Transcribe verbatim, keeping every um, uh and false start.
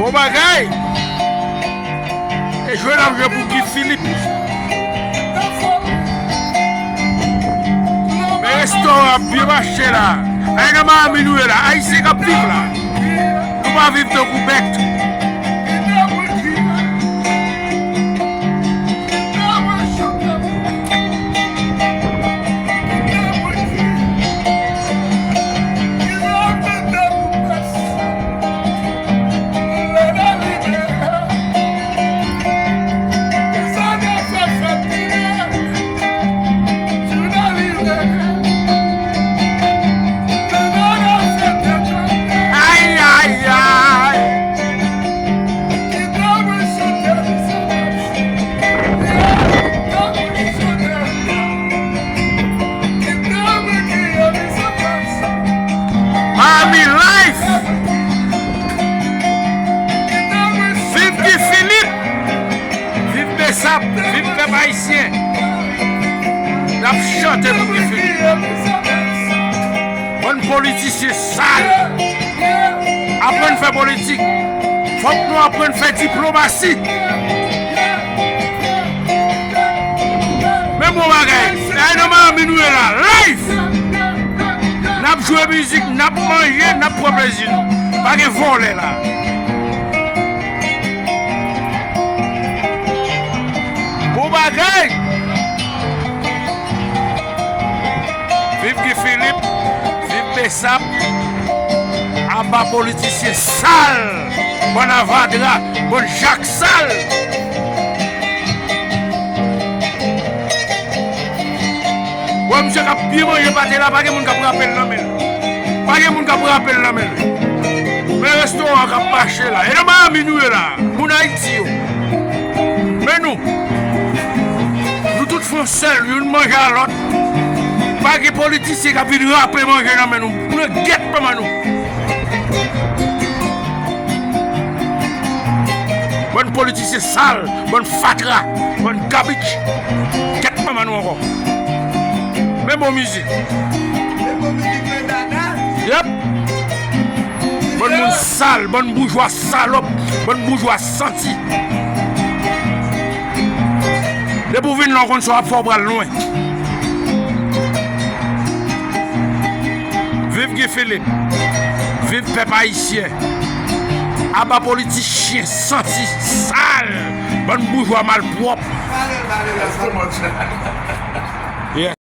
Bon bagay! E jwe n ap jwe pou Guy Philippe. Men restoran ap byen mache la. Ay nan Miami nou ye la. Ayisyen k ap viv la. Nou pa viv tankou bèt. Ay, ay, ay. Miami Life! Viv Guy Philippe! Viv Bsap! Viv pèp ayisyen! N ap chante pou Guy Philippe! Bann politisyen sal! Aprann fè politik! Fòk nou aprann fè diplomasi! Men bon bagay, la e nan Miami nou ye la, live! N ap jwe mizik, n ap manje, n ap pran plezi nou. Pa gen vòlè la. Bon bagay! Viv Guy Philippe, viv Bsap, aba politisyen sal, bann avadra, bann jak sal. Wè misye k ap byen manje pate la, pa gen moun k ap rape l nan men l. Pa gen moun k ap rape l nan men l. Men restoran k ap mache la. E nan Miami nou ye la, moun Ayiti yo. Men nou, nou tout fè yon sèl, youn manje a lòt. Pa gen politisyen k ap vin rape manje nan men nou. Pran gèt panman nou. Bann politisyen sal, bann fatra, bann gabich. Gèt panman nou ankò. Men bon mizik. Yep. Bann moun sal, bann boujwa salòp, bann boujwa santi. Depi w vin la, w konn sa w ap fè, w pral lwen. Viv Guy Philippe. Viv pèp ayisyen. Aba politisyen santi sal. Bann boujwa malpwòp.